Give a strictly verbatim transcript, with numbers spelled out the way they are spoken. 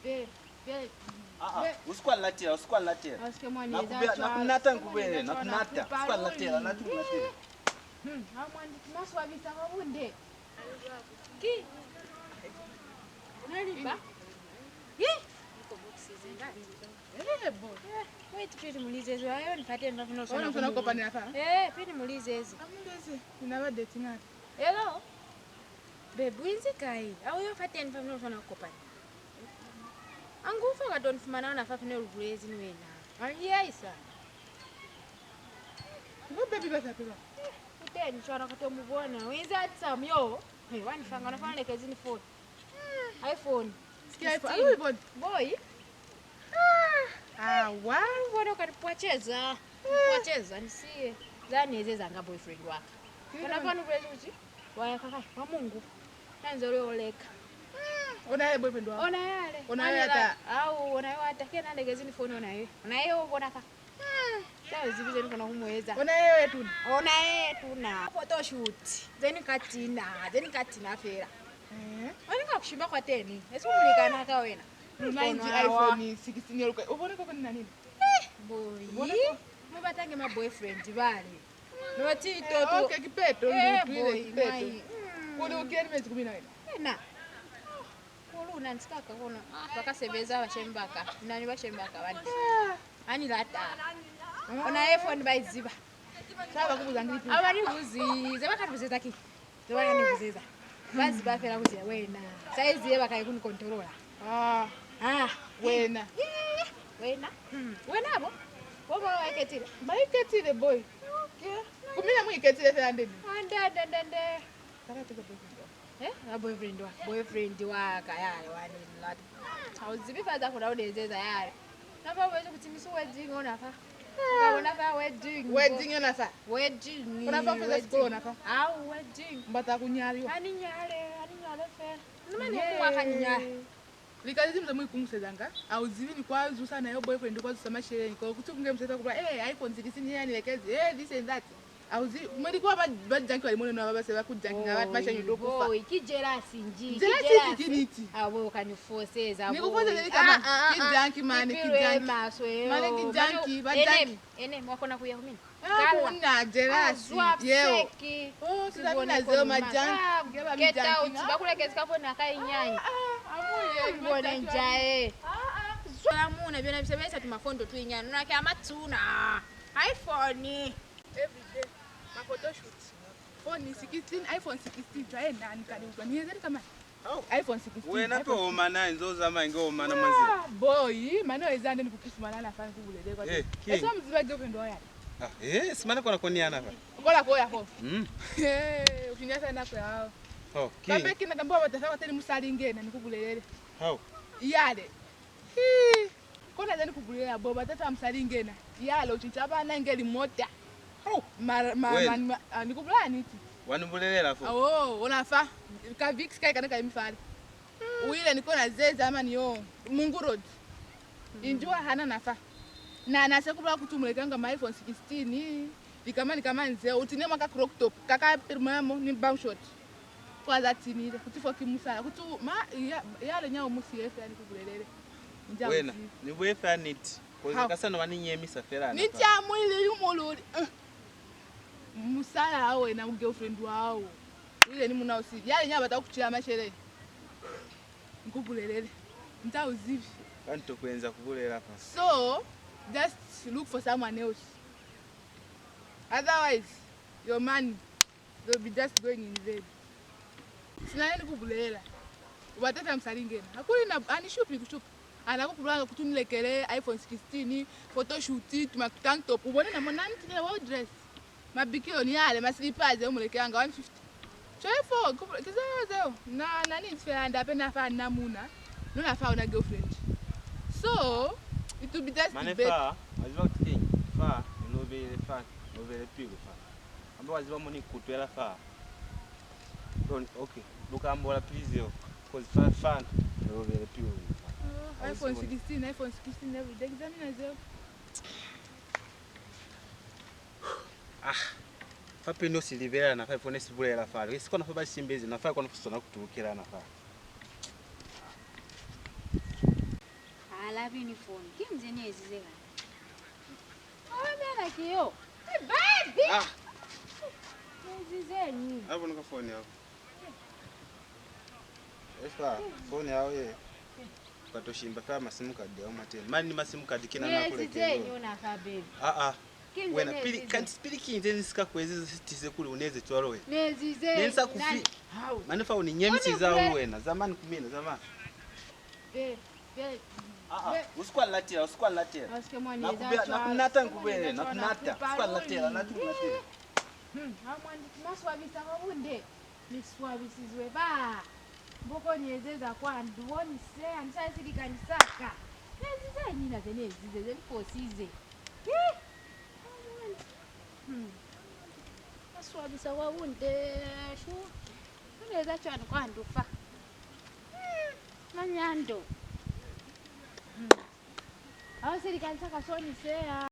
Be, be, ah, ah, be. U si ke wa ni latela, u si ke wa ni latela. A si ke mwa ni eza cwalo. Na ku nata, nkubele, na ku nata. U si ke wa ni latela, na ku nata. Hmm, ha mwa ni, mwa swabisa kwa bunde. Ki? Na liba? Hi? Eh, bo. Eh, wait, pili mu lizezwe, ayo ni fa teñi fa funa u swana ku mu. Ona u swana ku kopana fa? Eh, pili mu lizeze. A mu leze, ni na ba dating api? Hello? Babe, u inzi kai? A u yo fa teñi fa funa u swana ku kopana. A ngu fa ka to ni fumana ona fa funa u lu bulezi ni wena. A ni yaisa. Bo baby ba sa pila. U teñi cwana ka to mu bona. U inzi handsome yo. He, wa ni fanga, na fa ni lekezi ni phone. iPhone. Siki iPhone. Sixteen. Ayo iboni. Boy. Ah, wa. Bona u ka ni pwaceza. Pwaceza, ni siye. Za ni ezezanga boyfriend wa ka. Bona fa ni bulezi kuti, wa ya ka kai? Kwa Mungu. Na nze u yo leka. Ona ye boyfriend wa ka. Ona yale. Ona ye ata. Au, ona ye ata. Ke na lekezi ni phone ona ye. Ona ye u bona fa. Ka u zibi ze ni kona ku mu eza. Ona yeo ye tuna. Ona ye tuna. Photoshoot. Ze ni ka tina, ze ni ka tina fela. Eh. Wa ni ka ku shimba kwa teñi. Esi u mulikana ka wena. Luna inji iPhone sixteen yo luka. U bone koko ni na nini? Eh, boy. U bone ko. Mu batange ma boyfriend bale. No ti to to. Okay, kipeto, eh, ndu twile boy, kipeto. Mai. Mm. Kuli u keni mezi kumi na wena. Ena. Ku luna ni sikaka kono, ah, ba ka sebeza bashemi ba ka. Ni na ni bashemi ba ka bande. Ah. Ha ni lata. Ona ye phone ba i ziba. Sa ba ku buza ngili. Ha ba ni buzi, ze ba ka ni buzeza ki? Ze ba ka ni buzeza. Ba ziba fela kuti wena. Size ye ba ka i ku ni controla. Ah. Ah. Wena. Ye, ye, ye. Wena. Hmm. Wena bo? Bo ba wa iketile? Ba iketile, boy. Okay. Ku mina mu iketile fela ndeni. Ande, ande, ande, ande. Ba ka teka boyfriend. Eh, a boyfriend wa, boyfriend wa ka yale wa ni lata. Ha u zibi fa za kona u ni ezeza yale. Na fa wezi kuti misu wedding ona fa. Ka bona fa wedding. Wedding ona fa. Wedding. Ona fa feza sikolo ona fa. Au wedding. Mbata ku nyaliwa. Ha ni nyale, ha ni nyale fela. Numa ni ku wa ka ni nyale. Lika ze mu za mu ikungusezanga, ha u zibi ni kwa zusa na yo boyfriend kwa zusa masheleñi, ko kuti ku nge museta ku bula, eh, iPhone sixteen ya ni lekezi, eh, this and that. Ha u zibi, mwe likuwa ba, ba janki ba limone no ba ba se ba ku janki nga ba mashanyu to kufa. Boy, ki jealousy nji, ki jealousy. Jealousy ki niti. Ah, boy, u ka ni foseza, boy. Ni ku foseza ni kama, ah, ah, ki janki mane, ki janki. Mane ki janki, ba janki. Ene, mwa kona ku ya ku mina. Ah, ku na jealousy yeo. Oh, sizani na zeo majanki. Get out. Ba ku lekezi ka phone ya ka inyanyi. Ah, ah, amuye. Mbone njae. Ah, ah. Zwa muna, byona bisebelisa tumafondo tuinyani. Una ke amatsuna. iPhone. Every day. Ma photoshoot. Phone sixteen, iPhone sixteen. Try nani kali utwa. Ni yeze kama. Au. iPhone sixteen, wena iPhone sixteen. Pe omana inzo zamaya inge omana mwanzi. Ah, boy, mane weza nde ni ku kufumana na fa ni ku bulele kwa. Eh, king. Esa mu ziba girlfriend wa yani. Ah, eh, simana kona koni yana fa. Kola ko ya ko. Mm. Eh, u finya sa nako ya hao. Oh, king. Kape kina tambo wa bata fa kwa teñi musali ngena ni ku bulelele. How? Yale. Hii. Kona ze ni ku bulela bo bata fa musali ngena. Yale u cinca bana inge limota. Au. Ma, ma, ma, ma, ah, ni ku bulela niti. Wa ni bulelela fo. Awo, ona fa. Ka Vicks kai kana ka imi fale. U ile ni kona ze zamani yo. Mungu Road. Inji wa hana na fa. Na, na se ku bulela kuti u mu lekanga ma iPhone sixteen. Lika mani ka mani zeo. U tine mwa ka crop top. Ka ka pili mwa mo ni bum short. Kwa za tinile, kuti fo ki musala, kuti u, ma, ya, ya le nyao musi ye fela ni ku bulelele. Nja. Wena, usi. Ni bue fela niti, kozi ka sa no ba ni nyemisa fela. Niti ya mulili, yu mululi. Uh. Musala hao wena, u girlfriend wao. Ile ni muna usi. Ya le nyao bata ku cila masheleñi. Ni ku bulelele. Nta uzibi. Kanti ku enza ku bulela fa. So, just look for someone else. Otherwise, your money. They'll be just going in vain. Sina ni ku bulela. U bata fa musali ngena. Hakuli na, ha ni shupi ku shupa. Ana ku bulanga kuti u ni lekele iPhone sixteen, photoshoot, tuma tank top. U bone na mona ni tile well dress. Mabikilo ni yale, ma slippers, u mu lekelanga one fifty. Cwale fo, ku, ki zeo zeo. Na, na ni fela nda pe na fa na muna. Nuna fa una girlfriend. So, it will be just better. Mane fa, wa ziba kuti keñi? Fa, ni lobele fa, ni lobele pilu fa. Kambe wa ziba mo ni kutwela fa? Don't, okay. Lu ka ambola please yo. 'Cause fa, fa, ni lobele pilu fa. Oh, iPhone sixteen, iPhone sixteen every day. Examine zeo. Ah, fa pili no si libelela na fa ifo ne si bulela fa. Isi kona fa ba simbezi na fa kona fa sona ku tulukela na fa. Labi ni phone. Ki nze ni ezize ka. Awa bela ki yo. Hey, baby! Ah! Ni ezize ni. Abo nuka phone yao. Efa, phone yao ye. Ka to shimba fa ma sim card yao mwateni. Mani ma sim card kina na kule ke yo. Ni ezize ni ona fa, baby. Ah, ah. Wena, pili, kanti pili ki nze ni si ka ku ezeza si tize kuli u ni eze cwalo wena. Ne ni sa ku fi. Mane fa u ni nyemisize hahulu wena. Zamani ku mina, zamani. Ah, ah. U si ka ni latela, u si ka ni latela. Na ku nata, ni ku bele, na ku nata. U si ka ni latela, na ku latela. Hmm, ha mwa ni swabisa kwa bunde. Ni swabisizwe ba. Mboko ni ezeza kwa ndu, ni seya, ni sa silikani sa ka. Ni ezize ni na ze ni ezize, ze ni fosize. Hi! Hmm. Na swabisa kwa bunde, shu. Ni eza cwani kwa ndu fa? Hmm. Manyando. Hmm. Ha u silikani sa ka so ni seya.